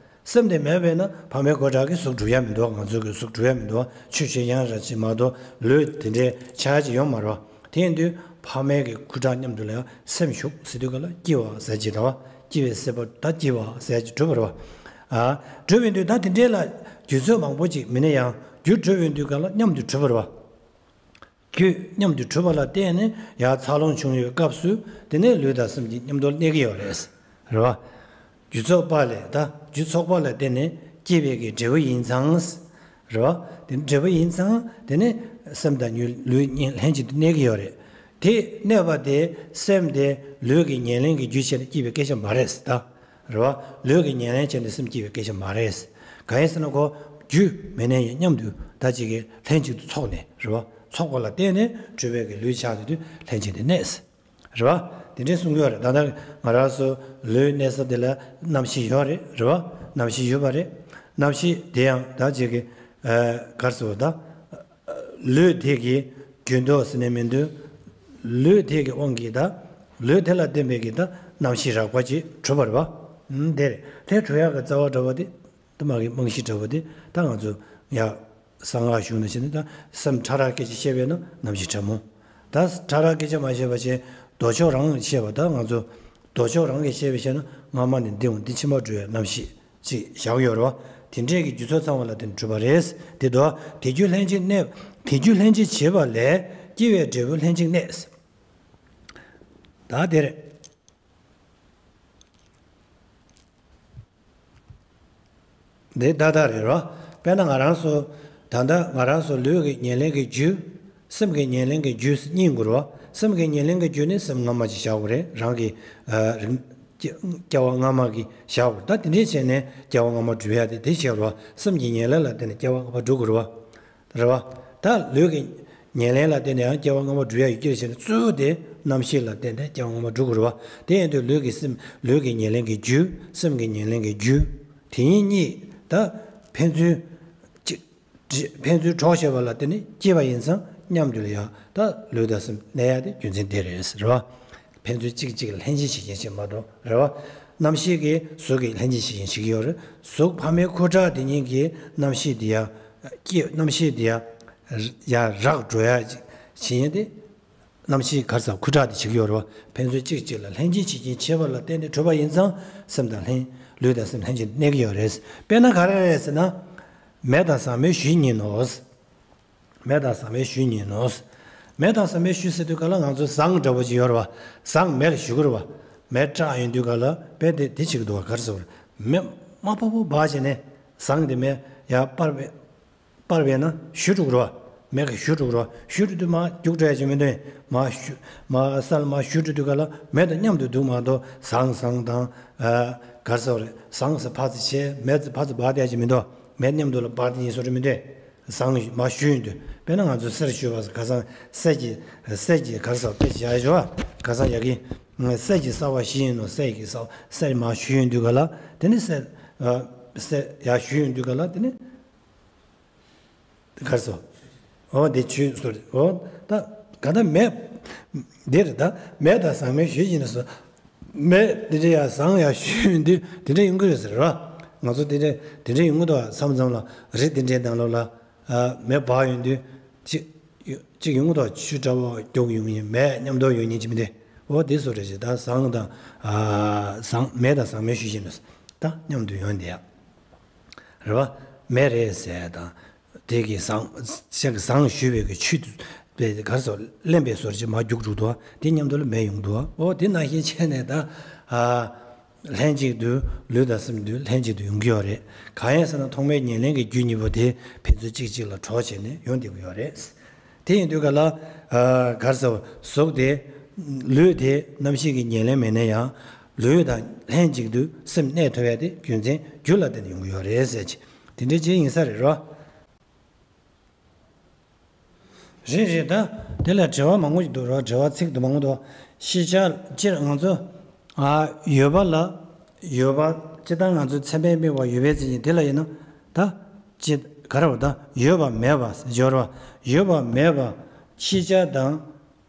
སེམས་དེ་མེད་པས་ན་ཕ་མའི་ཁུ་ཁྲག་གིས་གཟུགས་གྲུབ་ཡ་མི་འདུག་ང་ཚོ་གི་གཟུགས་གྲུབ་ཡ་མི་འདུག་ཆུ་ཆེ་ཡང་ར་ཅིག་མ་གཏོགས་ལུས་དེ་འདྲའི་ཆགས་ཡ་ཅིག་ཡོད་མ་རེད་བ། དེ་ཡིན་དུས་ཕ་མའི་གི་ཁུ་ཁྲག་མཉམ་དུ་ལ་ཡང་སེམས་ཞུགས་ཟེར་དུས་ག་ལ་སྐྱེ་བ་ཟེར་གྱི་འདུག་བ། སྐྱེ་བའི་སྲིད་པ་ད་སྐྱེ་བ་ཟེར་གྱི་གྲུབ་པ་རེད་བ། ཨ། གྲུབ་པ་ཡིན་དུས་ད་དེ་འདྲའི་ལ་རྒྱུ་ཚོད་མང་པོ་ཅིག་མིན་ན་ཡང་རྒྱུ་གྲུབ་པ་ཡིན་དུས་ག་ལ་མཉམ་དུ་གྲུབ་པ་རེད་བ། རྒྱུ་མཉམ་དུ་གྲུབ་པ་ལ་བརྟེན་ནས་ཡང་འཚར་ལོངས་བྱུང་བའི་སྐབས་སུ་དེ་ནས་ལུས་དང་སེམས་ཀྱི་མཉམ་དུ་གནས་ཀྱི་ཡོད་རེད། རེད་བ། རྒྱུ་ཚོགས་པ་ལས་ད་རྒྱུ་ཚོགས་པ་ལ་བརྟེན་ནས་སྐྱེས་པའི་གི་འབྲས་བུ་ཡིན་ཙང་། རེད་བ། དེ་འབྲས་བུ་ཡིན་ཙང་དེ་ནས་སེམས་དང་ལུས་གཉིས་ལྷན་ཅིག་ཏུ་གནས་ཀྱི་ཡོད་རེད། དེ་གནས་པ་དེ་སེམས་དེ་ལུས་ཀྱི་ཉེར་ལེན་གྱི་རྒྱུ་བྱས་ནས་སྐྱེས་པའི་སྐད་ཆ་མ་རེད་ད། རེད་བ། ལུས་ཀྱི་ཉེར་ལེན་བྱས་ནས་སེམས་སྐྱེས་པའི་སྐད་ཆ་མ་རེད། གང་ཡིན་ཟེར་ན་ཁོ་རྒྱུ་མེད་ན་ཡང་མཉམ་དུ་ད་ཅིག་གི་ལྷན་ཅིག་ཏུ་ཚོགས་ནས་རེད་བ། ཚོགས་པ་ལ་བརྟེན་ནས་གྲུབ་པའི་གི་ལུས་ཆགས་ཡོང་དུས་ལྷན་ཅིག་ཏུ་གནས། རེད་བ། དེ་འདྲའི་གསུང་གི་ཡོད་རེད། ད་ལྟ་ང་རང་ཚོ་ལུས་གནས་ས་དེ་ལ་རྣམ་ཤེས་ཡོད་རེད། རེད་བ། རྣམ་ཤེས་ཡོད་པ་རེད། རྣམ་ཤེས་དེ་ཡང་ད་ཅིག་གི་ཨ་ག་རེ་ཟེར་བ་ད། ལུས་དེ་གི་རྒྱུ་མདོག་ཟེར་ནས་མི་འདུག་ལུས་དེ་གི་དབང་གིས་ད་ལུས་དེ་ལ་བརྟེན་པའི་གི་ད་རྣམ་ཤེས་རགས་པ་ཅིག་གྲུབ་པ་རེད་བ། ཨུམ་དེ་རེད། དེ་གྲུབ་ཡག་གི་རྩ་བ་འདྲ་བ་དེ་ད་མ་གི་རྨང་གཞི་འདྲ་བ་དེ་ད་ང་ཚོ་ཡ་གསང་སྔགས་གཞུང་ནང་བཞིན་ད་སེམས་ཕྲ་རགས་སྐད་ཆ་བཤད་པས་ན་རྣམ་ཤེས་ཕྲ་མོ། ད་ཕྲ་རགས་སྐད་ཆ་མ་བཤད་པ་བྱས་ལྡོག་ཕྱོགས་རང་བཤད་པ་ད་ང་ཚོ་ལྡོག་ཕྱོགས་རང་གིས་བཤད་པའི་བཤད་ན་སྔ་མ་ནས་འདི་འོང་འདི་ཕྱི་མ་འགྲོ་བའི་རྣམ་ཤེས་ཅིག་བཞག་ཡོད་རེད་བ། དེ་འདྲས་ཀྱི་རྒྱུ་ཚོགས་ཚང་བ་ལ་དེ་གྲུབ་པ་རེད། དེ་དོ་དེ་རྒྱུ་ལྷན་ཅིག་གནས་དེ་རྒྱུ་ལྷན་ཅིག་བྱེད་པ་ལས་སྐྱེ་བའི་འབྲས་བུ་ལྷན་ཅིག་གནས། ད་དེ་རེད། འདི་ཏག་ཏག་རེད་རོ། དཔེར་ན་ང་རང་ཚོ་ད་ལྟ་ང་རང་ཚོ་ལུས་ཀྱི་ཉེར་ལེན་གྱི་རྒྱུ། སེམས་ཀྱི་ཉེར་ལེན་གྱི་རྒྱུ་གཉིས་དགོས་རོ། སེམས་ཀྱི་ཉེར་ལེན་གྱི་རྒྱུ་ནི་སེམས་སྔ་མ་ཅིག་བཞག་དགོས་རེད། རང་གི་ཨ་རིག་སྐྱེ་སྐྱེ་བ་སྔ་མ་གི་བཞག་དགོས་རེད། ད་དེ་འདྲས་བྱས་ནས་སྐྱེ་བ་སྔ་མ་སྒྲུབ་ཡ་དེ་དེ་བྱས་རོ། སེམས་ཀྱི་ཉེར་ལེན་ལ་བརྟེན་ནས་སྐྱེ་བ་སྔ་མ་སྒྲུབ་དགོས་རོ། རེད་བ། ད་ལུས་ཀྱི་ཉེར་ལེན་ལ་བརྟེན་ནས་ཡང་སྐྱེ་བ་སྔ་མ་སྒྲུབ་ཡ་ཡོད་ཀྱི་རེད་ཟེར་ནས་གཙོ་བོ་དེ་རྣམ་ཤེས་ལ་བརྟེན་ནས་སྐྱེ་བ་སྔ་མ་སྒྲུབ་དགོས་རེད་བ། དེ་ཡིན་དུས་ལུས་ཀྱི་སེམས་ལུས་ཀྱི་ཉེར་ལེན་གྱི་རྒྱུ། སེམས་ཀྱི་ཉེར་ལེན་གྱི་རྒྱུ། དེ་གཉིས་གཉིས་ད་ཕན་ཚུན་གཅིག་ཕན་ཚུན་གྲོགས་བྱེད་པ་ལ་བརྟེན་ནས་སྐྱེས་པ་ཡིན་ཙང་མཉམ་དུ་ལ་ཡང་ད་ལུས་དང་སེམས་གནས་ཡ་དེ་རྒྱུ་མཚན་དེ་རེད་ཟེར་བ། ཕན་ཚུན་གཅིག་གཅིག་ལ་ལྷན་སྐྱེས་བྱེད་མཁན་ཞིག་མ་གཏོགས་རེད་བ། རྣམ་ཤེས་ཀྱིས་གཟུགས་ཀྱི་ལྷན་སྐྱེས་བྱེད་མཁན་ཞིག་ཡོད་རེད། གཟུགས་ཕ་མའི་ཁུ་ཁྲག་དེ་གཉིས་ཀྱིས་རྣམ་ཤེས་དེ་ཡ་སྐྱེ་རྣམ་ཤེས་དེ་ཡ་ཡ་རག་འགྲོ་ཡ་བྱེད་མཁན་དེ་རྣམ་ཤེས་ག་རེ་ཟེར་ཁུ་ཁྲག་དེ་བྱེད་ཀྱི་ཡོད་རེད་བ། ཕན་ཚུན་གཅིག་གཅིག་ལ་ལྷན་སྐྱེས་བྱེད་མཁན་བྱེད་པ་ལ་བརྟེན་ནས་གྲུབ་པ་ཡིན་ཙང་སེམས་དང་ལྷན་ལུས་དང་སེམས་ལྷན་ཅིག་གནས་ཀྱི་ཡོད་རེད། དཔེར་ན་ག་རེ་རེད་ཟེར་ན། མེ་དང་ཟག་མེད་གཞུ་ཡིན་ནོ། མེ་དང་ཟག་མེད་གཞུ་ཡིན་ནོ། མེ་དང་ཟག་མེད་གཞུ་ཟེར་དུས་ག་ལ་ང་ཚོ་ཟངས་འདྲ་པོ་ཅིག་ཡོད་རེད་བ། ཟངས་མེ་ལ་གཞུ་གི་རེད་བ། མེ་བཀྲག་ཡོང་དུས་ག་ལ་དཔེ་དེ་དེ་བྱེད་ཀྱི་འདུག་བ། ག་རེ་ཟེར་བ་རེད། མེ་དམར་པོ་པོ་འབར་བྱས་ནས་ཟངས་དེ་མེ་ཡར་སྤར་བས་སྤར་བས་ན་གཞུ་འགྲོ་གི་རེད་བ། མེ་ག་གཞུ་འགྲོ་གི་རེད་བ། གཞུ་འགྲོ་དུས་མར་རྒྱུག་འགྲོ་ཡ་ཅིག་མི་འདུག་མར་གཞུ་མར་ས་ལ་མར་གཞུ་འགྲོ་དུས་ག་ལ་མེ་དང་མཉམ་དུ་འདུག་མ་གཏོགས་ཟངས་ཟངས་དང་། ག་རེ་ཟེར་བ་རེད། ཟངས་ཟེར་ཕར་ཚུར་བྱས་མེ་ཚོ་ཕར་ཚུར་འབར་བསྡད་ཡ་ཅིག་མི་འདུག་མེ་མཉམ་དུ་ལ་འབར་བསྡད་ཡིན་བཟོ་འདྲ་མི་འདུག་ཟངས་མར་གཞུ་ཡོང་དུས་དཔེར་ན་ང་ཚོ་གསེར་གཞུ་བ་ག་ས་གསེར་གྱི་གསེར་གྱི་ག་རེ་ཟེར་དཔེ་ཅིག་བཞག་ཡ་ཞོ། ག་ས་ཡ་གི་གསེར་གྱི་ས་བ་བཞི་ཡིན་ནོ། གསེར་གྱི་ས་གསེར་མར་གཞུ་ཡོང་དུས་ག་ལ་དེ་ནི་གསེར་གསེར་ཡར་གཞུ་ཡོང་དུས་ག་ལ་དེ་ནི་ག་རེ་ཟེར། འོ་དེ་ཆུ་སོ་རེད། འོ་ད་ག་ད་མེ་འདི་རེད། ད་མེ་དང་ཟག་མེད་གཞུ་ཡིན་ནོ། མེ་དེ་འདྲ་ཡ་ཟངས་ཡ་གཞུ་ཡོང་དུས་དེ་འདྲ་ཡོང་གི་རེད་ཟེར་བ། ང་ཚོ་དེ་འདྲ་དེ་འདྲ་ཡོང་གི་འདུག་བསམ་ཙམ་ལ་རི་དེ་འདྲའི་ནང་ལོགས་ལ་མེ་འབར་ཡོང་དུས་གཅིག་གཅིག་ཡོང་གི་འདུག་ཆུ་འདྲ་བོ་རྒྱུག་ཡོང་ཡིན་མེ་མཉམ་དུ་ཡོང་ཡིན་གཅིག་མི་འདུག་འོ་དེ་སོ་རེད་ཅེས་ད་ཟངས་དང་ཟངས་མེ་དང་ཟག་མེད་གཞུ་ཡིན་ནོ། ད་མཉམ་དུ་ཡོང་དེ་ཡ་རེད་བ། མེ་རེད་ཟེར་དང་། དེ་གི་ཟངས་ཤ་གི་ཟངས་གཞུ་བའི་གི་ཆུ་དེ་ག་རེ་ཟེར་རླན་པའི་སོར་ཅིག་མར་རྒྱུག་འགྲོ་འདུག་དེ་མཉམ་དུ་ལ་མེ་ཡོང་འདུག་འོ་དེ་ནང་བཞིན་བྱས་ནས་ད་ཨ་ལྷན་ཅིག་ཏུ་ལུས་དང་སེམས་དུ་ལྷན་ཅིག་ཏུ་ཡོང་གི་ཡོད་རེད། གང་ཡིན་ཟེར་ན་ཐོག་མའི་ཉེར་ལེན་གྱི་རྒྱུ་གཉིས་པོ་དེ་ཕན་ཚུན་གཅིག་གཅིག་ལ་གྲོགས་བྱས་ནས་ཡོང་བསྡད་ཀྱི་ཡོད་རེད། དེ་ཡིན་དུས་ག་ལ་ཨ་ག་རེ་ཟེར་གཟུགས་དེ་ལུས་དེ་རྣམ་ཤེས་ཀྱི་ཉེར་ལེན་མེད་ན་ཡང་ལུས་དང་ལྷན་ཅིག་ཏུ་སེམས་གནས་ཐུབ་ཡ་དེ་རྒྱུ་མཚན་རྒྱུ་ལ་བརྟེན་ནས་ཡོང་གི་ཡོད་རེད་ཟེར་གྱི་དེ་འདྲའི་ཅིག་ཡིན་ས་རེད་རོ། རེད་རེད། ད་དེ་ལ་དྲི་བ་མང་པོ་ཞིག་འདུག་རོགས། དྲི་བ་ཚིག་དུ་མང་པོ་འདུག་ཤེས་བྱ་སྤྱིར་ང་ཚོ་ཨ་ཡོད་པ་ལ་ཡོད་པ་སྤྱིར་བཏང་ང་ཚོ་ཚད་མས་དམིགས་པ་ཡོད་པའི་མཚན་ཉིད་དེ་ལ་ཡིན་ན་ད་ཅི་ག་རེ་བ་ད་ཡོད་པ་མེད་པ་སྦྱོར་བ་ཡོད་པ་མེད་པ་ཤེས་བྱ་དང་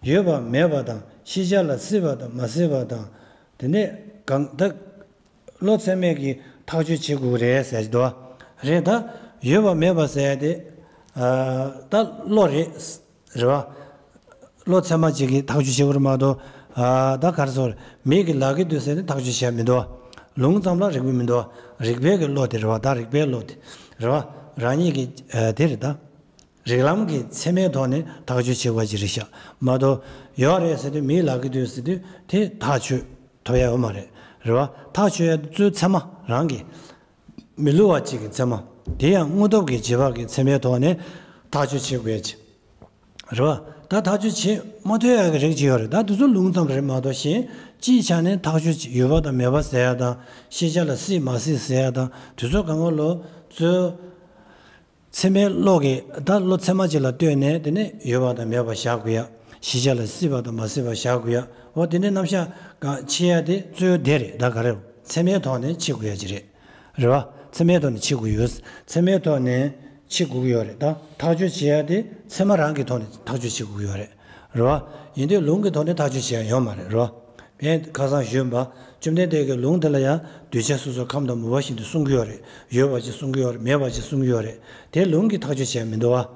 ཡོད་པ་མེད་པ་དང་ཤེས་བྱ་ལ་སྲིད་པ་དང་མ་སྲིད་པ་དང་དེ་ནས་གང་ད། བློ་ཚད་མས་ཀྱིས་ཐག་གཅོད་བྱེད་དགོས་རེད་ཟེར་གྱི་འདུག་བ། རེད་ད། ཡོད་པ་མེད་པ་ཟེར་ཡ་དེ། ཨ་ད་བློ་རེད། རེད་བ། བློ་ཚད་མ་གཅིག་གིས་ཐག་གཅོད་བྱེད་དགོས་རེད་མ་གཏོགས། ཨ། ད་ག་རེ་ཟེར། མིག་གིས་ལག་གི་དུས་ཟེར་ནས་ཐག་གཅོད་བྱས་མི་འདུག་ལུང་ཙམ་ལ་རིག་པ་མི་འདུག་རིག་པའི་གི་བློ་དེ་རེད་བ། ད་རིག་པའི་བློ་དེ་རེད་བ། རང་ཉིད་ཀྱི་ཨ་དེ་རེད་ད། རིགས་ལམ་གྱི་ཚད་མའི་ཐོག་ནས་ཐག་གཅོད་བྱེད་དགོས་ཀྱི་རེད་ཤག་མ་གཏོགས་ཡོད་རེད་ཟེར་དུས། མིག་ལག་གི་དུས་ཟེར་དུས་དེ་ཐག་གཅོད་ཐུབ་ཡ་ཡོད་མ་རེད། རེད་བ། ཐག་གཅོད་ཡ་དེ་གཙོ་ཚད་མ་རང་གི་མི་སླུ་བ་གཅིག་གི་ཚད་མ། དེ་ཡང་དངོས་སྟོབས་ཀྱི་རྗེས་དཔག་གི་ཚད་མའི་ཐོག་ནས་ཐག་གཅོད་བྱེད་དགོས་ཀྱི་རེད་བ། ད་ཐག་གཅོད་བྱེད་མ་ཐུབ་ཡ་གི་རིགས་ཅིག་ཡོད་རེད། ད་དེ་ཚོ་ལུང་ཙམ་རེད་མ་གཏོགས། གཞན་སྤྱིའི་ཆ་ནས་ཐག་གཅོད་ཡོད་པ་དང་མེད་པ་ཟེར་ཡ་དང་། ཤེས་བྱ་ལ་སྲིད་མ་སྲིད་ཟེར་ཡ་དང་། དེ་ཚོ་གང་ག་ལོ་གཙོ་ཚད་མའི་བློ་གིས། ད་བློ་ཚད་མ་གཅིག་ལ་ལྟོས་ནས་དེ་ནས་ཡོད་པ་དང་མེད་པ་བཞག་དགོས་ཡ། ཤེས་བྱ་ལ་སྲིད་པ་དང་མ་སྲིད་པ་བཞག་དགོས་ཡ། འོ་དེ་འདྲའི་རྣམ་གཞག་གང་ཕྱེ་ཡ་དེ་གཙོ་བོ་དེ་རེད། ད་ག་རེ། ཚད་མའི་ཐོག་ནས་ཕྱེ་དགོས་ཡ་ཅིག་རེད། རེད་བ། ཚད་མའི་ཐོག་ནས་ཕྱེ་དགོས་ཡོད། ཚད་མའི་ཐོག་ནས་ཕྱེ་དགོས་ཀྱི་ཡོད་རེད། ད་ཐག་གཅོད་བྱེད་ཡ་དེ་ཚད་མ་རང་གི་ཐོག་ནས་ཐག་གཅོད་བྱེད་དགོས་ཀྱི་ཡོད་རེད། རེད་བ། ཡིན་དུས་ལུང་གི་ཐོག་ནས་ཐག་གཅོད་བྱེད་ཡ་ཡོད་མ་རེད། རེད་བ། ངས་ཁ་སང་ཞུས་པ། བཅོམ་ལྡན་འདས་ཀྱིས་ལུང་དེ་ལ་ཡང་གདུལ་བྱ་སོ་སོའི་ཁམས་དང་མོས་པ་བཞིན་དུ་གསུང་གི་ཡོད་རེད། ཡོད་པ་ཅིག་གསུང་གི་ཡོད་རེད། མེད་པ་ཅིག་གསུང་གི་ཡོད་རེད། དེ་ལུང་གིས་ཐག་གཅོད་བྱས་མི་འདུག་བ།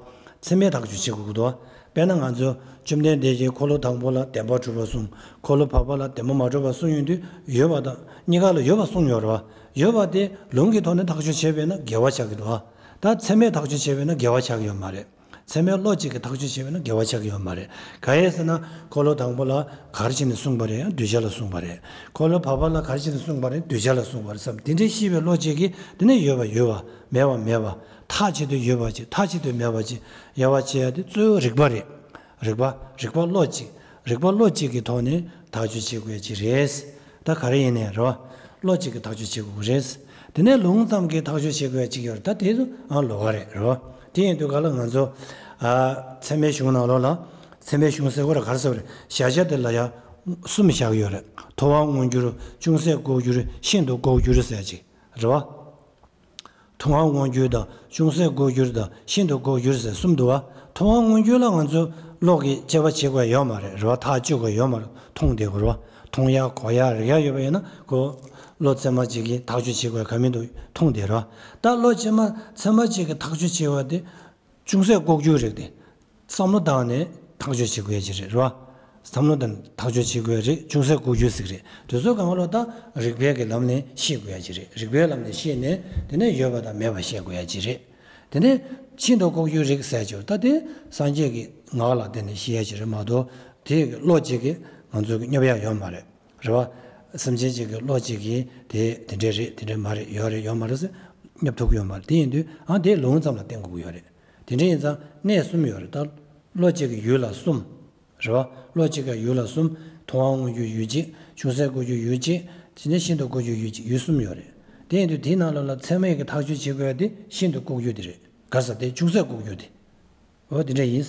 ཚད་མས་ཐག་གཅོད་བྱེད་དགོས་ཀྱི་འདུག་བ། དཔེར་ན་ང་ཚོས་བཅོམ་ལྡན་འདས་ཀྱིས་འཁོར་ལོ་དང་པོ་ལ་བདེན་པར་གྲུབ་པ་གསུངས། འཁོར་ལོ་བར་པ་ལ་བདེན་པར་མ་གྲུབ་པ་གསུངས་ཡོང་དུས། ཡོད་པ་དང་གཉིས་ཀ་ལ་ཡོད་པ་གསུངས་ཡོད་རེད་བ། ཡོད་པ་དེ་ལུང་གི་ཐོག་ནས་ཐག་གཅོད་བྱས་པས་ན་འགལ་བ་ཆགས་ཀྱི་འདུག་བ། ད་ཚད་མས་ཐག་གཅོད་བྱས་པས་ན་འགལ་བ་ཆགས་ཀྱི་ཡོད་མ་རེད། ཚད་མའི་བློ་གཅིག་གིས་ཐག་གཅོད་བྱས་པས་ན་འགལ་བ་ཆགས་ཀྱི་ཡོད་མ་རེད། གང་ཡིན་ཟེར་ན། འཁོར་ལོ་དང་པོ་ལ་ག་རེ་བྱས་ནས་གསུངས་པ་རེད། ཡང་གདུལ་བྱ་ལ་གསུངས་པ་རེད། འཁོར་ལོ་བར་པ་ལ་ག་རེ་བྱས་ནས་གསུངས་པ་རེད། གདུལ་བྱ་ལ་གསུངས་པ་རེད་བསམ། དེ་འདྲའི་ཤེས་པའི་བློ་གཅིག་གིས་དེ་ནས་ཡོད་པ་ཡོད་པ། མེད་པ་མེད་པ། མཐའ་གཅིག་ཏུ་ཡོད་པ་གཅིག་མཐའ་གཅིག་ཏུ་མེད་པ་གཅིག་དབྱེ་བ་ཕྱེ་ཡ་དེ་གཙོ་བོ་རིག་པ་རེད། རིག་པ། རིག་པ་བློ་གཅིག་རིག་པ་བློ་གཅིག་གི་ཐོག་ནས་ཐག་གཅོད་བྱེད་དགོས་ཀྱི་རེད། ད་ག་རེ་ཡིན་ནའི་རེད་བ། བློ་གཅིག་གིས་ཐག་གཅོད་བྱེད་དགོས་ཀྱི་རེད། དེ་ནས་ལུང་ཙམ་གྱིས་ཐག་གཅོད་བྱེད་དགོས་ཡ་གཅིག་ཡོད་རེད། ད་དེ་ཚོ་ཨང་ལོགས་ཀ་རེད། རེད་བ། དེ་ཡིན་དུས་ག་ལ་ང་ཚོ། ཨ། ཚད་མའི་གཞུང་ནང་ལོགས་ལ། ཚད་མའི་གཞུང་ཟེར་དགོས་རེད། ག་རེ་ཟེར་དགོས་རེད། བཞག་བྱ་དེ་ལ་ཡང་གསུམ་བཞག་གི་ཡོད་རེད། ཐུབ་དབང་མངོན་གྱུར། ཅུང་ཟད་ལྐོག་གྱུར། ཤིན་ཏུ་ལྐོག་གྱུར་ཟེར་ཡ་གཅིག་རེད་བ། ཐུབ་དབང་མངོན་གྱུར་དང་ཅུང་ཟད་ལྐོག་གྱུར་དང་ཤིན་ཏུ་ལྐོག་གྱུར་ཟེར་གསུམ་འདུག་བ། ཐུབ་དབང་མངོན་གྱུར་ལ་ང་ཚོས་བློ་གིས་དཔྱད་པ་བྱེད་དགོས་ཡ་ཡོད་མ་རེད། རེད་བ། ཐག་གཅོད་དགོས་ཡ་ཡོད་མ་རེད། མཐོང་བསྡད་དགོས་རེད་བ། མཐོང་ཡ་གོ་ཡ་རིག་ཡ་ཡོད་པ་ཡིན་ན་ཁོ་བློ་ཚད་མ་གཅིག་གིས་ཐག་གཅོད་བྱེད་དགོས་ཡ་གང་མི་འདུག་མཐོང་བསྡད་རེད་བ། ད་བློ་ཚད་མ་ཚད་མ་གཅིག་གིས་ཐག་གཅོད་བྱེད་དགོས་ཡ་དེ། ཅུང་ཟད་ལྐོག་གྱུར་རིགས་དེ། བསམ་བློ་བཏང་ནས་ཐག་གཅོད་བྱེད་དགོས་ཡ་ཅིག་རེད། རེད་བ། བསམ་བློ་བཏང་ཐག་གཅོད་བྱེད་དགོས་ཡ་རིགས་ཅུང་ཟད་ལྐོག་གྱུར་ཟིག་རེད། དེ་ཚོ་གང་ག་ལོ་ད་རིགས་པའི་གི་ལམ་ནས་ཤེས་དགོས་ཡ་ཅིག་རེད། རིགས་པའི་ལམ་ནས་ཤེས་ནས་དེ་ནས་ཡོད་པ་དང་མེད་པ་ཤེས་དགོས་ཡ་ཅིག་རེད། དེ་ནས་ཤིན་ཏུ་ལྐོག་གྱུར་རིགས་ཟེར་ཅིག་ད་དེ་སངས་རྒྱས་ཀྱི་ངག་ལ་བརྟེན་ནས་ཤེས་ཡ་ཅིག་རེད་མ་གཏོགས། དེ་གི་བློ་གཅིག་གིས་ང་ཚོ་གི་སྙོབ་ཡ་ཡོད་མ་རེད། རེད་བ། སེམས་ཅན་གཅིག་གི་བློ་གཅིག་གིས་དེ་དེ་འདྲས་རེད། དེ་འདྲས་མ་རེད། ཡོད་རེད་ཡོད་མ་རེད་ཟེར་སྙོབ་ཐུབ་ཀྱི་ཡོད་མ་རེད། དེ་ཡིན་དུས་ཨང་དེ་ལུང་ཙམ་ལ་བརྟེན་དགོས་ཀྱི་ཡོད་རེད། དེ་འདྲ་ཡིན་ཙང་གནས་གསུམ་ཡོད་རེད། ད་བློ་གཅིག་གི་ཡུལ་ལ་གསུམ། རེད་བ། བློ་གཅིག་གི་ཡུལ་ལ་གསུམ། ཐུབ་དབང་མངོན་གྱུར་ཡུལ་གཅིག་ཅུང་ཟད་ལྐོག་གྱུར་ཡུལ་གཅིག་དེ་ནས་ཤིན་ཏུ་ལྐོག་གྱུར་ཡུལ་གཅིག་ཡུལ་གསུམ་ཡོད་རེད། དེ་ཡིན་དུས་དེའི་ནང་ལོགས་ལ་ཚད་མས་ཀྱི་ཐག་གཅོད་བྱེད་དགོས་ཡ་དེ་ཤིན་ཏུ་ལྐོག་གྱུར་དེ་རེད། ག་ས་དེ་ཅུང་ཟད་ལྐོག་གྱུར་དེ། འོ་དེ་འདྲ་ཡིན།